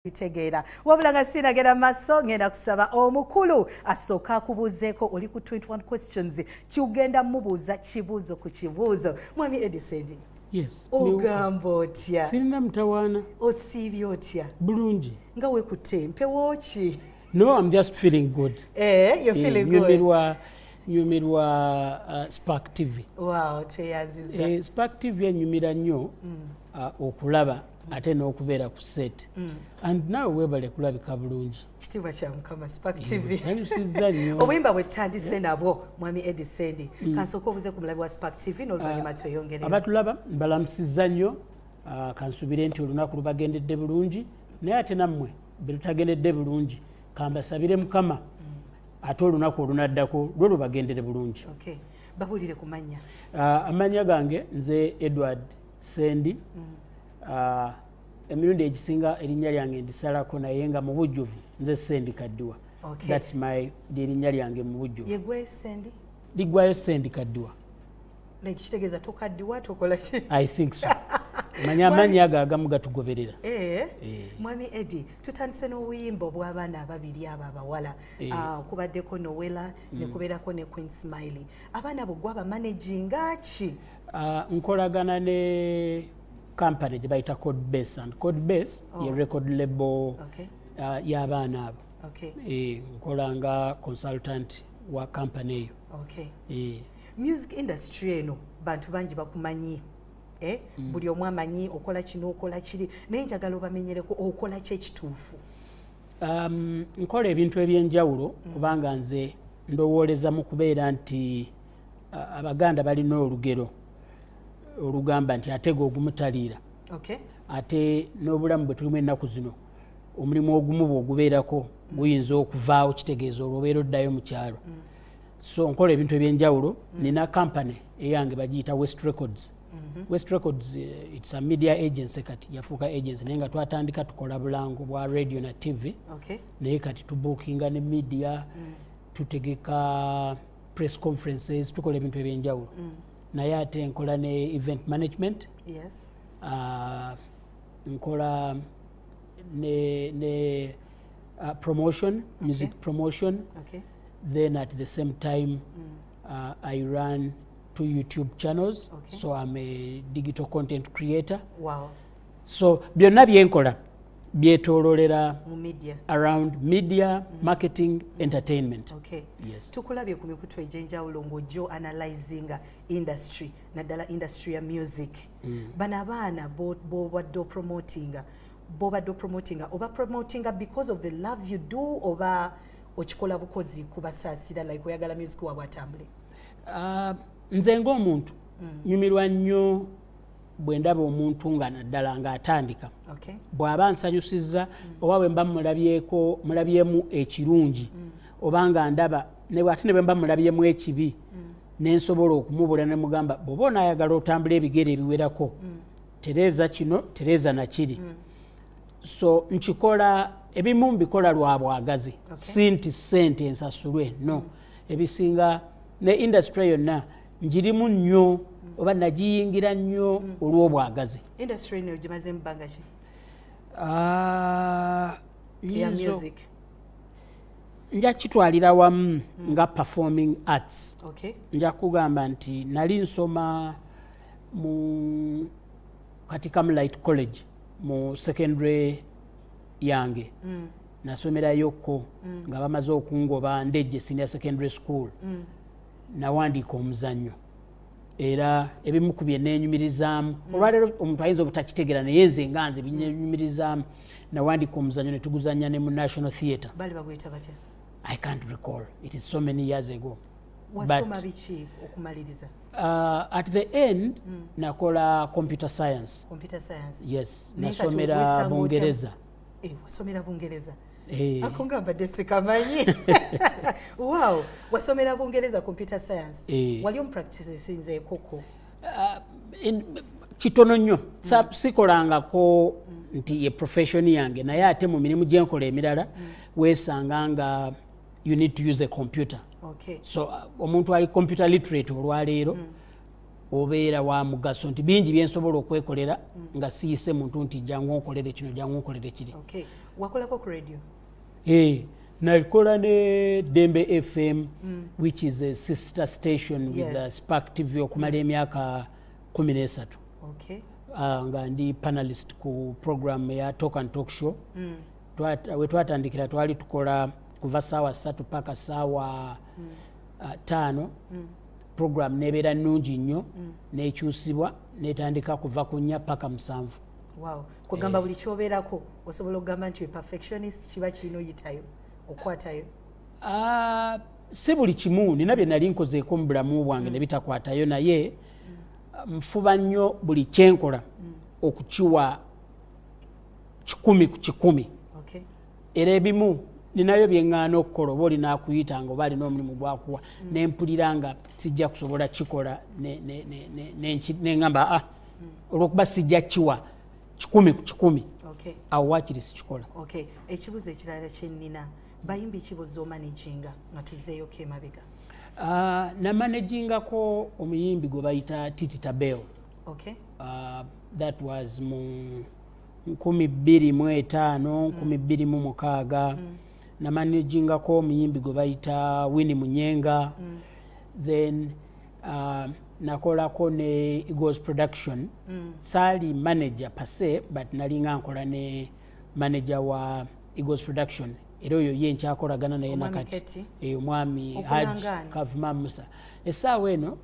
Bitegeera. Wabula nga sinagenda maaso, ngenda kusaba omukulu asooka akubuuzeeko. Oli ku 21 questions, kiugenda mubuuza kibuuzo ku kibuuzo. Mwami Eddie Sendi. Yes. Ogamba otya? Sirina mutawaana. Osiibye otya? Bulungi. Nga weekutte mpewo ki? No, I'm just feeling good. Eh, you're feeling good. Nyumirwa Spark TV. Wow, tweyaziza. Spark TV enyumira nnyo okulaba ate n'okubeera ku set. And naawe weebale kulabika bulungi. Kitiibwa kya Mukama, Spark TV. Sanyusizza nnyo. Obuyimba bwe tutandise nabwo, mwami Eddie Sendi, kansooka obuze ku mulabi wa Spark TV n'oluvannyuma tweyongereyo. Abatulaba mbalamusizza nnyo. Kansubire nti olunaku lubagendedde bulungi, naye ate nammwe bwe lutagendedde bulungi, kambasabire Mukama ate olunaku olunaddako lwo lubagendere bulungi. Okay. Babuulire ku mannya. Amannya gange nze Edward Sendi. Emirundi egisinga erinnya lyange ndisalako, naye nga mu bujjuvu nze Sendi Kaddiwa. That's my lyerinnya lyange mu bujjuvu. Yegwe Sendi? Liggwayo Sendi Kaddiwa. Like kitegeeza tokaddiwa, tokola ki? I think so. Manya amannya ago agamu gatugoberera. Mwami Eddie, tutandise n'obuyimba obw'abaana ababiri abo abawala. Kubaddeko Noella ne kubeerako ne Queen Smiley. Abaana abo gwe abamanaginga ki? Nkolagana ne company gye bayita Code Base, and Code Base ye record label y'abaana abo. Nkola nga consultant wa company eyo. Music industry eno bantu bangi bakumanyi. Buli omu amanyi okola kino, okola kiri, naye njagala obamenyereko okola ki ekituufu. Nkola ebintu ebyenjawulo kubanga nze ndowooleza mu kubeera nti Abaganda balina olugero olugamba nti atega ogumutaliira. Ate n'obulamu bwe tulimu ennaku zino, omulimu ogumu bw'ogubeerako guyinza okuvaawo, kitegeeza olwo obeera oddayo mu kyalo. So nkola ebintu ebyenjawulo. Nina company eyange bagiyita West Records. West Records, it's a media agency. Kati yafuuka agency, naye nga twatandika tukola bulango bwa radio na TV, naye kati tubookinga ne media, tutegeka press conferences, tukola ebintu ebyenjawulo. Naye ate nkola ne event management. Nkola ne promotion, music promotion. Then at the same time I run two YouTube channels. So I'm a digital content creator. So byonna byenkola byetoololera mu media. Around media, marketing, entertainment. Yes. Tukulabye ku mikutu egy'enjawulo ng'ojja analyzinga industry, naddala industry ya music. Bano abaana b'obadde opromotinga, oba promotinga because of the love you do, oba okikola bukozi kubasaasira, like oyagala music waabwe atambule? Nze ng'omuntu nyumirwa nnyo bwe ndaba omuntu nga naddala ng'atandika, bw'aba nsanyusizza oba bwe mba mulabyeko, mulabyemu ekirungi, oba nga ndaba ate ne bwe mba mulabyemu ekibi, ne nsobola okumubula ne mugamba, bw'oba onaayagala otambula ebigere ebiwerako, tereeza kino, tereeza nakiri. So nkikola, ebimu mbikola lwa bwagazi, si nti ssente ensasulwe, no. Ebisinga ne industry yonna njirimu nnyo oba nagiyingira nnyo olw'obwagazi. Industry eno gimaze mu bbanga ki eya music? Nja kitwalira wamu nga performing arts. Nja kugamba nti nali nsoma mu Katikamu Light College mu secondary yange. Nasomerayokko nga bamaze okungoba Ndejje Senior Secondary School. Nawandiika omuzannyo, era ebimu ku bye neenyumirizaamu, olwaleero omuntu ayinza obutakitegeera, naye nze nga nze binyenyumirizaamu, nawandiika omuzannyo ne tuguzannya ne mu National Theatre. Bali baguyita batya? I can't recall, it is so many years ago. Wasoma biki okumaliriza? At the end nakola computer science. Computer science. Yes. Naye kati Nasomera wesanga Bungereza. Eh, wasomera Bungereza? Eh. Ako nga mbadde sikamanyi. Wow, wasomera Bungereza computer science? Eh. Wali omupracticinzeekoko? Kitono nnyo. Sikolangako nti ye profession yange, naye ate mu mirimu gyenkola emirala weesanga nga you need to use a computer. So omuntu ali computer literate olwaleero. Obeera wa mugaso nti bingi byensobola okwekolera nga siyise muntu nti jangu onkolere kino, jangu onkolere kiri. Okay. Wakolako ku radio? Nalikola ne Dembe FM, which is a sister station with the Spark TV, okumala emyaka 13. Nga ndi panelist ku program ya Talk and Talk Show. We twatandikira twali tukola kuva 3:00 paka 5:00. Program nebeera nnungi nnyo, nekyusibwa netandika kuva ku 4 paka 7. Wow. Kugamba buli kyobeerako osobola okugamba nti perfectionist, kiba kirina oyitayo okwatayo? Si buli kimu. Nina bye nali nkozeeko mu bulamu bwange ne bitakwatayo, naye nfuba nnyo buli kyenkola okukiwa 100 ku 100. Era ebimu ninayo bye ŋŋaana okukola, oba olina akuyita nga oba alina omulimu gwakuwa, nempulira nga sijja kusobola kikola, neŋŋamba a olwokuba sijja kiwa 100 ku 100, awo waakiri sikikola. Okay. Ekibuuzo ekirala kyennina, bayimbi ki boz'omanaginga nga tuzzeeyoko emabega? Namanagingako omuyimbi gwe bayita Titi Tabeo. That was mu 2005, 2006. Namanagingako omuyimbi gwe bayita Winnie Munyenga. Then nakolako ne Eagles Production. Saali manager per se, but nalinga nkola ne manager wa Eagles Production, era oyo ye nkyakolagana naye nakati, omwami Haj Kavuma Musa. Essaawa eno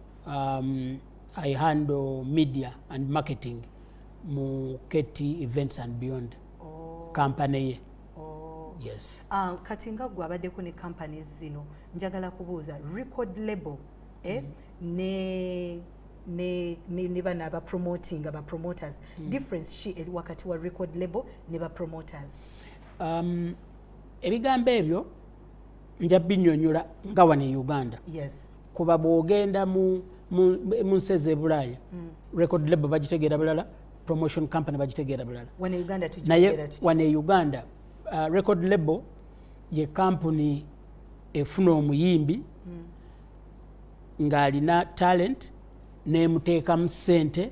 I handle media and marketing mu KT Events and Beyond, company ye. Yes. Kati nga gwe abaddeko ne companies zino, njagala kubuuza, record label ne bano abapromoting, abapromoters, difference ki eri wakati wa record label ne bapromoters? Ebigambo ebyo nja binnyonnyola nga wano e Uganda. Kuba bw'ogenda mu nsi ez'ebulaaya, record label bagitegeera bulala, promotion company bagitegeera bulala. Naye wano e Uganda, record label ye kampuni efuna omuyimbi ng'alina talent, nemuteekamu ssente,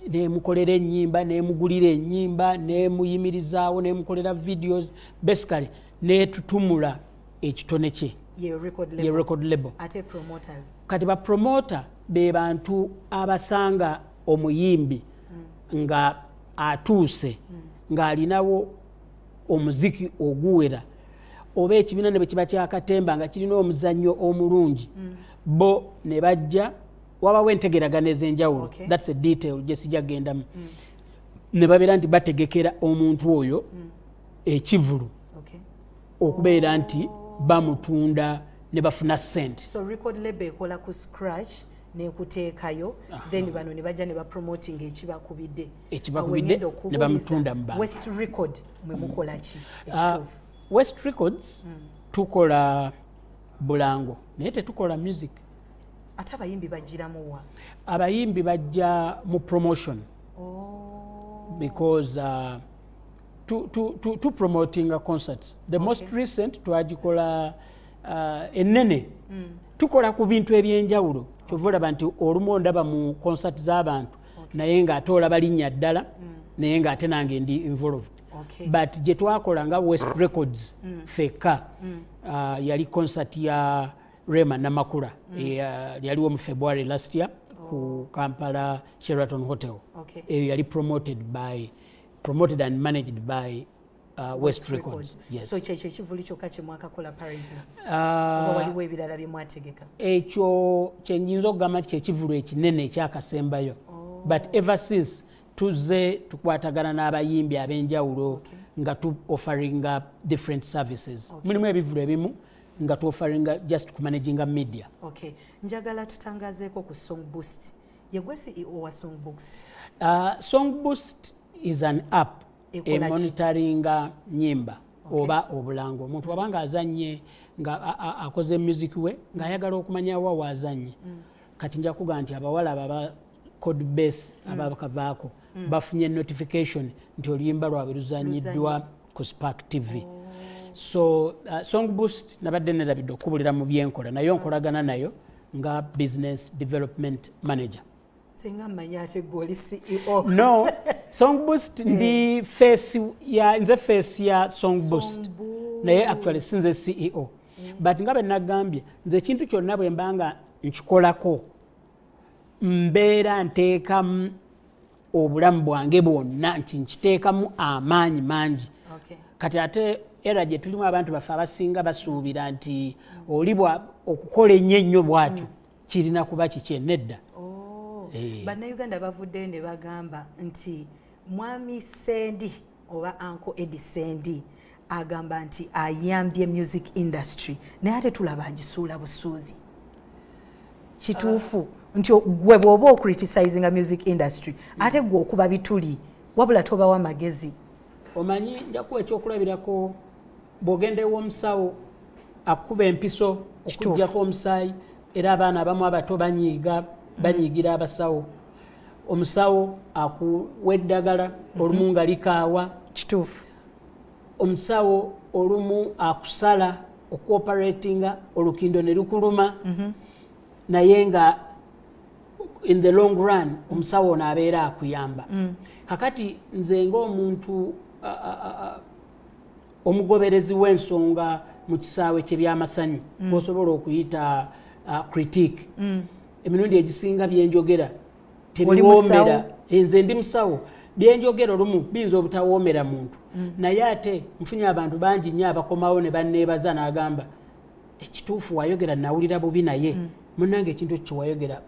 nemukolera ennyimba, nemugulira ennyimba, nemuyimirizaawo, nemukolera videos, basically netutumula ekitone kye. Ye record label. Kati bapromoter be bantu abasanga omuyimbi nga atuuse, ng'alinawo omuziki oguwera, oba ekibiina ne bwe kiba kyakatemba nga kirina omuzannyo omulungi, bo ne bajja, wabawo entegeragano ez'enjawulo. That's a detail gye sijja gendamu. Ne babeera nti bategekera omuntu oyo ekivulu okubeera nti bamutunda ne bafuna ssente. So record label ekola ku scratch nekuteekayo, then bano ne bajja ne bapromoting ekibakubidde. Ekibakubidde ne bamutunda mu bantu. West Record mwe mukola ki ekituufu? West Records tukola bulango, naye tetukola music. Ate abayimbi bagiramu wa? Abayimbi bajja mu promotion. Because to promoting concerts. The most recent twagikola ennene. Tukola ku bintu ebyenjawulo. Kyova olaba nti olumu ondaba mu concert z'abantu, naye ng'ate olaba linnya ddala, naye ng'ate nange ndi involved. But gye twakola nga West Records fekka, yali concert ya Rema Namakula, yaliwo mu February last year ku Kampala Sheraton Hotel. Eyo yali promoted and managed by West Records. Yes. So kyekyo ekivulu kyokka kye mwakakola apparently? Oba waliwo ebirala bye mwategeka? Ekyo kye nnyinza okugamba nti kyekivulu ekinene ekyakasembayo. But ever since tuzze tukwatagana n'abayimbi ab'enjawulo nga tu offeringa different services. Mulimu ebivulu ebimu nga tu offeringa just kumanaginga media. Okay. Njagala tutangazeeko ku Song Boost. Ye gwe CEO wa Song Boost? Song Boost is an app emonitoringa nyimba oba obulango. Omuntu wabanga azanye nga akoze music we ng'ayagala okumanya wa wazanye. Kati nja kugamba nti abawala baba code base abakavaako bafunye notification nti oluyimba lwabwe luzanyiddwa ku Spark TV. So Song Boost nabadde nerabidde okubulira mu byenkola, nayo nkolagana nayo nga business development manager. Nze nga mmanyi ate gwe oli CEO. No, Song Boost ndi face ya, nze face ya Song Boost, naye actually sinze CEO. But nga bwe nagambye, nze ekintu kyonna bwe mbanga nkikolako, mbeera nteekamu obulamu bwange bwonna, nti nkiteekamu amaanyi mangi. Kati ate era gye tulimu, abantu baffe abasinga basuubira nti oli okukola ennyo ennyo bw'atyo kirina kuba kikye. Nedda. Bannayuganda bavuddeyo ne bagamba nti Mwami Sendi oba Uncle Eddie Sendi agamba nti ayambye music industry, naye ate tulaba agisuula busuuzi. Kituufu nti gwe bw'oba ocriticinga music industry, ate gwe okuba bituli, wabula tobawa magezi? Omanyi, nja kuwa ekyokulabirako. Bw'ogenda ew'omusawo, akuba empiso okuggyako omusaayi, era abaana abamu abato banyiiga, banyiigira abasawo. Omusawo akuwa eddagala, olumu nga likaawa. Omusawo olumu akusala okuoperatinga, olukindo ne lukuluma, naye nga in the long run omusawo ono abeera akuyamba. Kakati nze ng'omuntu omugoberezi w'ensonga mu kisaawe ky'ebyamasanyu, osobola okuyita critique, emirundi egisinga byenjogera tebiwoomera. Nze ndi musawo, byenjogera olumu biyinza obutawoomera muntu, naye ate nfunye abantu bangi nnyo abakomawo ne banneebaza n'agamba, "Ekituufu wayogera nawulira bubi, naye munnange ekintu ekyo kyewayogera,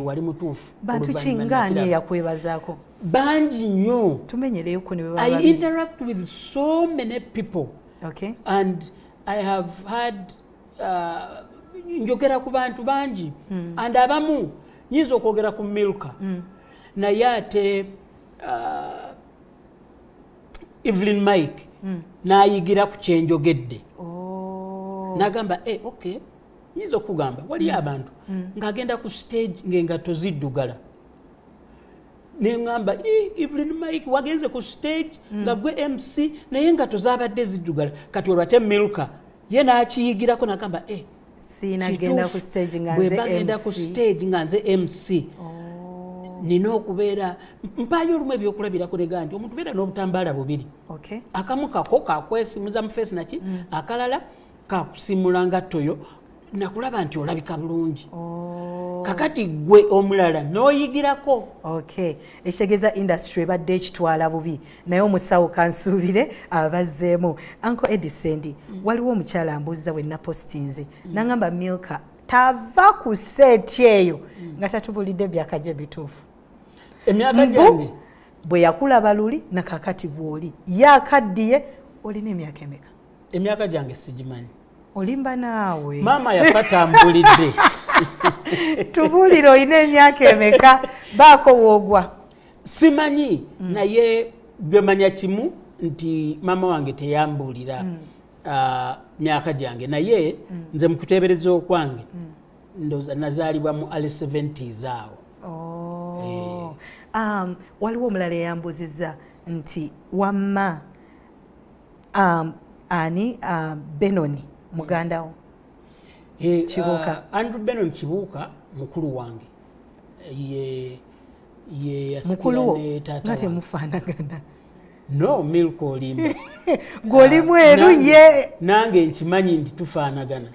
wali mutuufu." Bantu kingaani eyakwebazaako? Bangi nnyo. Tumenyereyoko ne. I interact with so many people and I have had njogera ku bantu bangi and abamu nyinza okwogera ku Milka, naye ate Evelyn Mike n'ayigira ku kyenjogedde. N'agamba, "Okay." Nyinza okugamba waliyo abantu ng'agenda ku stage ng'engatto ziddugala, neŋŋamba, "Evelyn Mike, wagenze ku stage nga gwe MC, naye engatto zabadde ziddugala." Kati olwo ate Milka ye n'akiyigirako n'agamba, "Eh, Siinagenda ku stage nga bwe nze bagenda ku MC." stage nga nze MC, nina okubeera." Mpaayo olumu ebyokulabirako nega nti omuntu beera n'obutambaala bubiri. Akamu kako kakwesimuza mu face, naki akalala kakusimula ngattoyo nakulaba nti olabika bulungi. Kakati gwe omulala n'oyigirako. Okay, ekitegeeza industry ebadde ekitwala bubi, naye omusawo kansuubire abazzeemu. Uncle Eddie Sendi, waliwo omukyala ambuuziza bwe napostinze, nangamba Milka tava ku set eyo nga tatubulidde byakaje bituufu. Emyaka Mbu, gyange? Bwe yakulaba luli nakakati bw'oli yakaddiye, olina emyaka emeka? Emyaka gyange sigimanyi. Olimba naawe. Maama yafa tambulidde. Tubuulire, olina emyaka emeka? Baako woogwa. Simanyi, naye byemanya kimu nti maama wange teyambuulira myaka gyange, naye nze mu kuteebereza okwange ndowooza nazaalibwa mu early 70s awo. Oh. Waliwo omulala eyambuzizza nti wamma ani, Benoni muganda wo? Kibuuka. Andrew Benon Kibuuka mukulu wange, ye ye yasikira Mukulu wo ne taata nga wange. Temufaanagana. No, Milka, olimba. Gw'oli mweru. Ye Nange nkimanyi nti tufaanagana.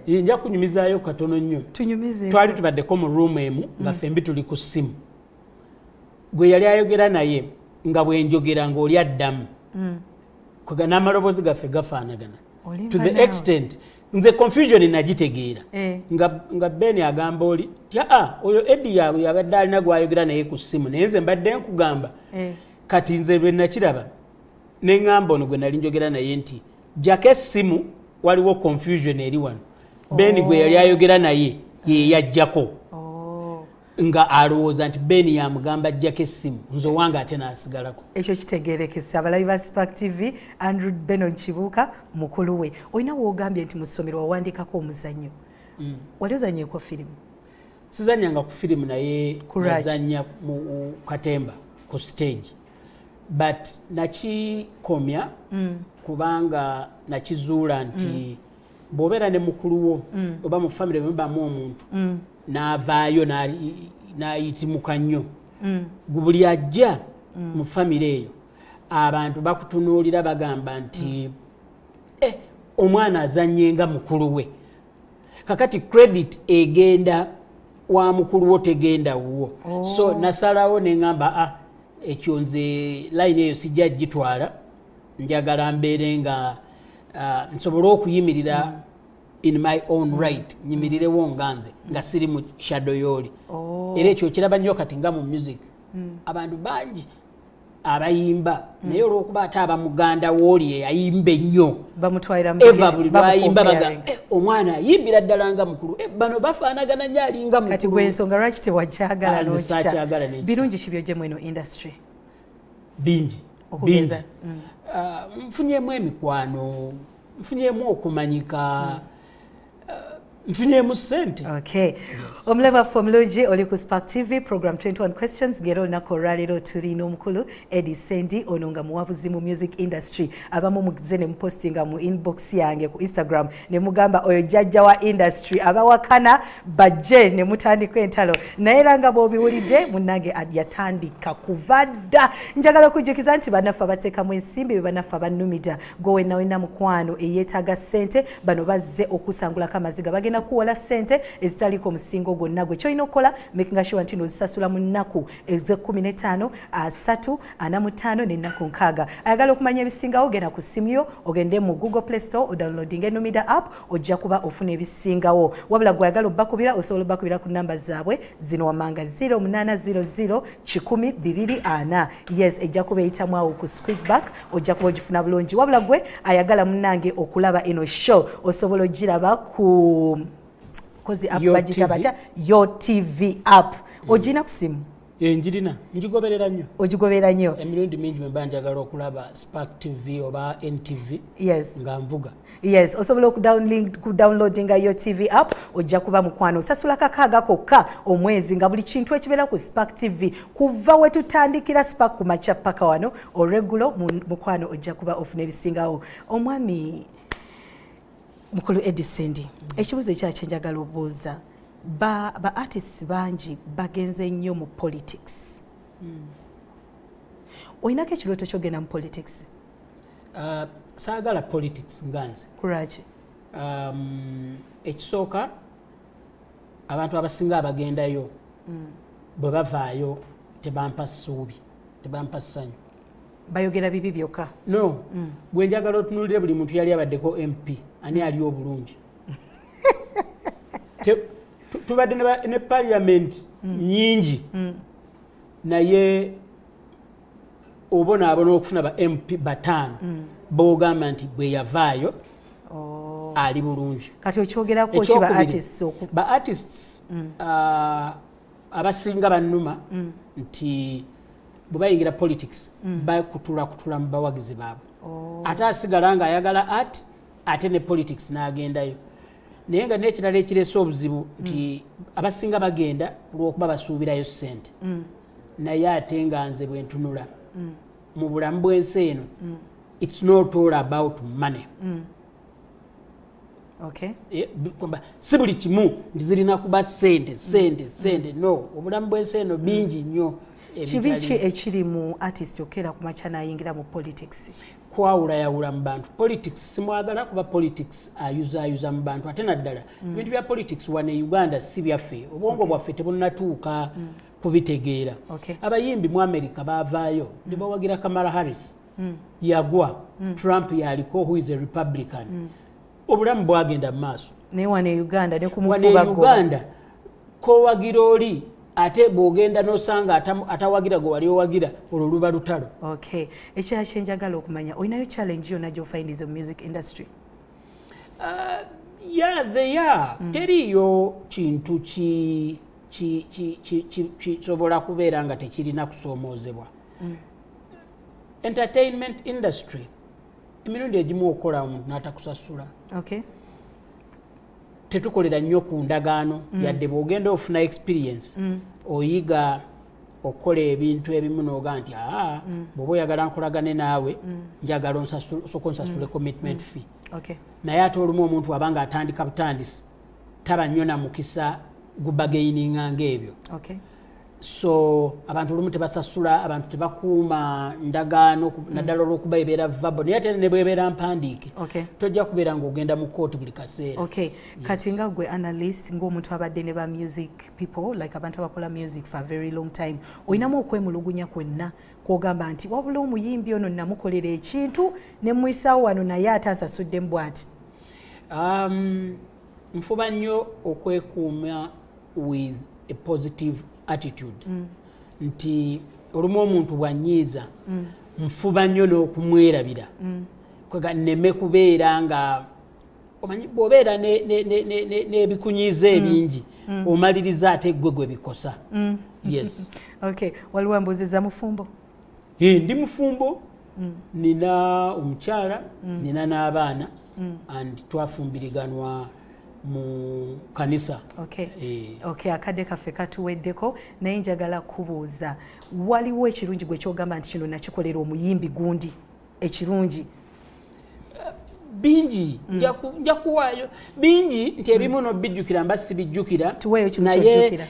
Nja kunyumizaayo katono nnyo. Tunyumize. Twali tubaddeko mu ruumu emu nga ffembi tuli ku ssimu, gwe yali ayogera naye nga bwe njogera ng'oli addamu. Kwega n'amaloboozi gaffe gafaanagana Olimba to the naawe. extent nze confusion nagitegeera nga Ben agamba oli ti, "Aa, oyo Edi yabadde alina gwayogera naye ku ssimu, naye nze mbadde nkugamba." Kati nze lwe nakiraba neŋŋamba ono gwe nali njogera naye nti, "Jjako essimu, waliwo confusion eri wano." Ben gwe yali ayogera naye ye yajjako nga alowooza nti Ben yamugamba ajjako essimu, nze owange ate n'asigalako. Ekyo kitegerekesa abalabi ba Spark TV, Andrew Benon Kibuuka mukulu we. Olina woogambye nti mu ssomero wawandikako omuzannyo. Wali ozannyeko firimu? Sizanyanga ku firimu, naye Courage. nazanya mu katemba ku stage, but nakikomya kubanga nakizuula nti bw'obeera ne mukulu wo oba mu famire mubamu omuntu n'avaayo. N'ayitimuka nnyo. Buli ajja mu famire eyo, abantu bakutunuulira, bagamba nti, "Eh, omwana azannye nga mukulu we." Kakati credit egenda wa mukulu wo, tegenda wuwo. So nasalawo neŋŋamba, "Ah, ekyo nze line eyo sijja gitwala, njagala mbeere nga nsobole okuyimirira in my own right, nyimirirewo nga nze, nga siri mu shadow yooli." Era ekyo kiraba nnyo kati nga mu music, abantu bangi abayimba, naye olwokuba ate aba muganda wooli eyayimba ennyo, bamutwalira mu eva bigere, buli lwayimba baga, bamucomparing. "Eh, omwana ayimbira ddala nga mukulu. Eh, bano bafaanagana nnyo, alinga Kati mukulu." gwe ensonga lwaki tewakyagala? Ah, nze N'okita. saakyagala n'ekita. Birungi ki byojjemu eno industry? Bingi. Okugeza? Bingi. Ah, nfunyemu emikwano, nfunyemu okumanyika, nfunyemu ssente. Okay, omulabi waffe omulungi, oli ku Spark TV, program 21 Questions, ng'era olunaku olwaleero tulina omukulu Eddie Sendi, ono nga muwabuzi mu music industry. Abamu muze ne mupostinga mu inbox yange ku Instagram ne mugamba oyo jjajja wa industry, abawakana bajje ne mutandika entalo. Naye era nga bw'obiwulidde, munnange yatandika kuva dda. Njagala okujjukiza nti bannaffe abateekamu ensimbi be bannaffe abannumida. Gwe wenna wenna mukwano eyeetaaga ssente, bano bazze okusangulako amaziga. Bagenda kuwola ssente ezitaliiko musingo gwonna. Gwe kyolina okukola, making sure nti nozisasula mu nnaku ez'e15, 30, 45 n'ennaku 60. Ayagala okumanya ebisingawo, genda ku ssimu yo, ogende mu Google Play Store, odownloadinga Enumida app, ojja kuba ofuna ebisingawo. Wabula gwe ayagala obbakubira, osobola obbakubira ku namba zaabwe zino wammanga: 0800 100 240. Yes, ejja kuba eyitamu awo ku squeezeback, ojja kuba ogifuna bulungi. Wabula gwe ayagala munnange okulaba eno show, osobola ogiraba ku kozi app Yo bagita TV. Batya? Yo TV app ogirina ku simu? Njirina, ngigoberera nnyo. Ogigoberera nnyo. Emirundi mingi bwe mba njagala okulaba Spark TV oba NTV nga nvuga. Yes, osobola okudownloadinga Yo TV app, ojja kuba mukwano osasula 6 kokka omwezi, nga buli kintu ekibeera ku Spark TV kuva we tutandikira Spark ku makya paka wano olweggulo, mukwano ojja kuba ofuna ebisingawo. Omwami mukulu Eddie Sendi, ekibuuzo ekyala kyenjagala obuuza, ba artists bangi bagenze nnyo mu politics. Olinako ekirooto kyogenda mu politics? Saagala politics nga nze. Kulwaki? Ekisooka, abantu abasinga abagendayo bwe bavaayo tebampa ssuubi, tebampa ssanyu. Bayogera bibi byokka. No, gwe njagala otunuulire buli muntu yali abaddeko MP, ani ali obulungi? Tubadde ne parliament nyingi, naye obonaabona okufuna ba MP 5 bogamba nti bwe yavaayo ali bulungi. Kati okyogerako ki ba Ekyokubiri, artists ba artists abasinga bannuma nti bwe bayingira politics bakutulakutula mu bawagizi baabwe, ate asigala ng'ayagala art ate ne politics n'agendayo. Naye nga n'ekirala ekireese obuzibu nti abasinga bagenda kulwokuba basuubirayo ssente, naye ate nga nze bwe ntunula mu bulamu bw'ensi eno, it's not all about money. Eh, si buli kimu nti zirina kuba sente, sente, sente. No, obulamu bw'ensi eno bingi nnyo Kibi ki ebitali- ekiri mu artist okeera ku makya n'ayingira mu politics? Kwawulayawula mu bantu. Politics simwagala kuba politics ayuzaayuza mu bantu, ate naddala ebintu bya politics wano e Uganda si byaffe, obwongo bwaffe tebunnatuuka kubitegeera. Abayimbi mu America baavaayo ne bawagira Kamala Harris, yagwa. Trump yaliko, who is a Republican. Obulamu bwagenda mu maaso. Naye wano e Uganda ne Wano e kumufuba. Uganda kowagira oli, ate bw'ogenda n'osanga atawagira gwe wali owagira, olwo luba lutalo. Okay, ekirala kyenjagala okumanya, olinayo challenge yonna gy'ofindinze mu music industry? Yeah, they are. Teriyo kintu kisobola kubeera nga tekirina kusoomoozebwa. Entertainment industry emirundi egimu okola omuntu n'atakusasula. Tetukolera nnyo ku ndagaano, yadde bw'ogenda ofuna experience, oyiga okukola ebintu ebimu n'oga nti, aa, bw'oba oyagala nkolagane naawe, njagala osooka onsasule commitment fee. Naye ate olumu omuntu abanga atandika butandisi taba nnyo na mukisa gubargaininga ng'ebyo. So abantu olumu tebasasula, abantu tebakuuma ndagaano, naddala olw'okuba ebeera verbal, naye ate ne bwebeera mpandiike, tojja kubeera ng'ogenda mu kooti buli kaseera. Okay. Kati nga gwe analyst, ng'omuntu abadde ne ba music people, like abantu abakola music for a very long time, olinamu okwemulugunya kwenna kwogamba nti wabula omuyimbi ono namukolera ekintu ne muyisaawo wano naye ate ansasuddemu bw'ati? Nfuba nnyo okwekuuma with a positive attitude, nti olumu omuntu bw'annyiiza, nfuba nnyo n'okumwerabira, kwega nneme kubeera nga omanyi bw'obeera n'ebikunyiiza ebingi, omaliriza ate gwe gwe bikosa. Yes. Okay, waliwo ambuuziza, mufumbo? Ndi mufumbo, nina omukyala, nina n'abaana, and twafumbiriganwa mu kanisa. Okay. Okay, akadde kaffe katuweddeko, naye njagala kubuuza, waliwo ekirungi gwe kyogamba nti kino nakikolera omuyimbi gundi ekirungi? Bingi, nja kuwaayo bingi, nti ebimu nobijjukira mba sibijjukira. Tuweeyo kimu kyojjukira.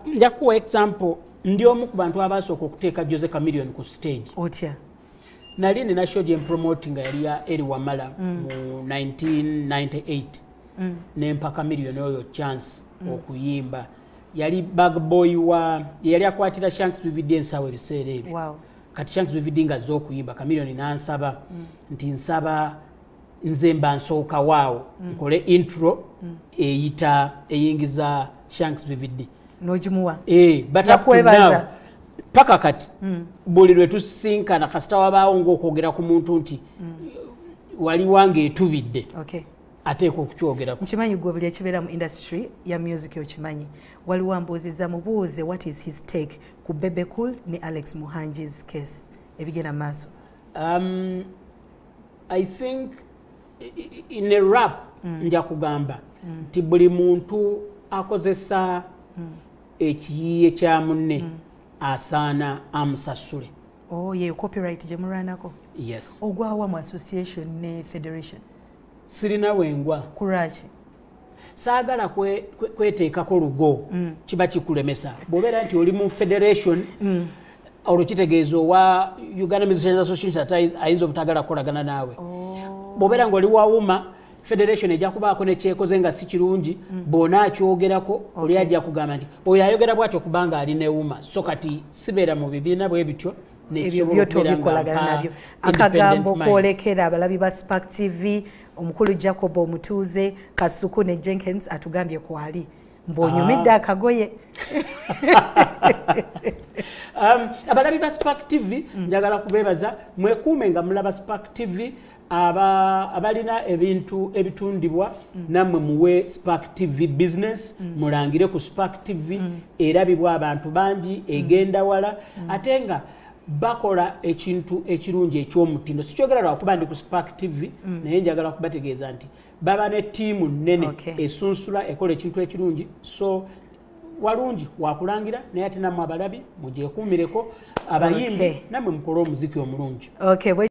Nja kuwa example, ndi omu ku bantu abasooka okuteeka Jose Chameleone ku stage. Otya? Nali nina show gye mpromoting nga yali ya Eri Wamala mu 1998, nempa Chameleone oyo chance okuyimba. Yali bag boy wa yali akwatira Shanks BVD ensawo ebiseera ebyo. Kati Shanks BVD nga azze okuyimba, Chameleone n'ansaba nti nsaba nze mba nsooka waawo, nkole intro eyita eyingiza Shanks BVD. N'ogimuwa? Eh, but up to Yakwebaza? now, paka kati buli lwe tusisinkana, kasita wabaawo ng'okwogera ku muntu nti wali wange etubidde, ateekwa okukyogerako. Nkimanyi gwe buli ekibeera mu industry ya music okimanyi. Waliwo ambuuziza, mubuuze what is his take ku Bebe Cool ne Alex Muhangi's case ebigenda maaso. I think in a rap, nja kugamba nti buli muntu akozesa ekiyiiye kya munne asaana amusasule. Oh, ye copyright gye mulwanako? Yes. Ogwawa mu association ne federation? Sirina wengwa. Kulwaki? Saagala kweteekako lugo, kiba kikulemesa bw'obeera nti oli mu federation. Olwo kitegeeza owa Uganda Musicians Association ate ayinza obutagala kukolagana naawe. Bw'obeera ng'oli wawuma federation, ejja kubaako nekyekoze nga si kirungi, bw'ona akyogerako oli ajja kugamba nti oyo ayogera bw'atyo kubanga ali newuma. So kati sibeera mu bibiina bwe bityo. Ebyo byo tobikolagana nabyo. Akagambo kwolekera abalabi ba Spark TV, omukulu Jacob Omutuuze Kasuku ne Jenkins atugambye kwali mbonyumidde akagoye. Abalabi ba Spark TV, njagala kubebaza, mwekuume nga mulaba Spark TV. Abalina ebintu ebitundibwa, nammwe muwe Spark TV business, mulangire ku Spark TV, erabibwa abantu bangi, egenda wala, ate nga bakola ekintu ekirungi eky'omutindo. Sikyogera lwakuba ndi ku Spark TV, naye njagala kubategeeza nti baba ne ttiimu nnene esunsula ekola ekintu ekirungi. So walungi wakulangira, naye ate nammwe abalabi mugyekuumireko, abayimbi, nammwe mukole omuziki omulungi. Okay.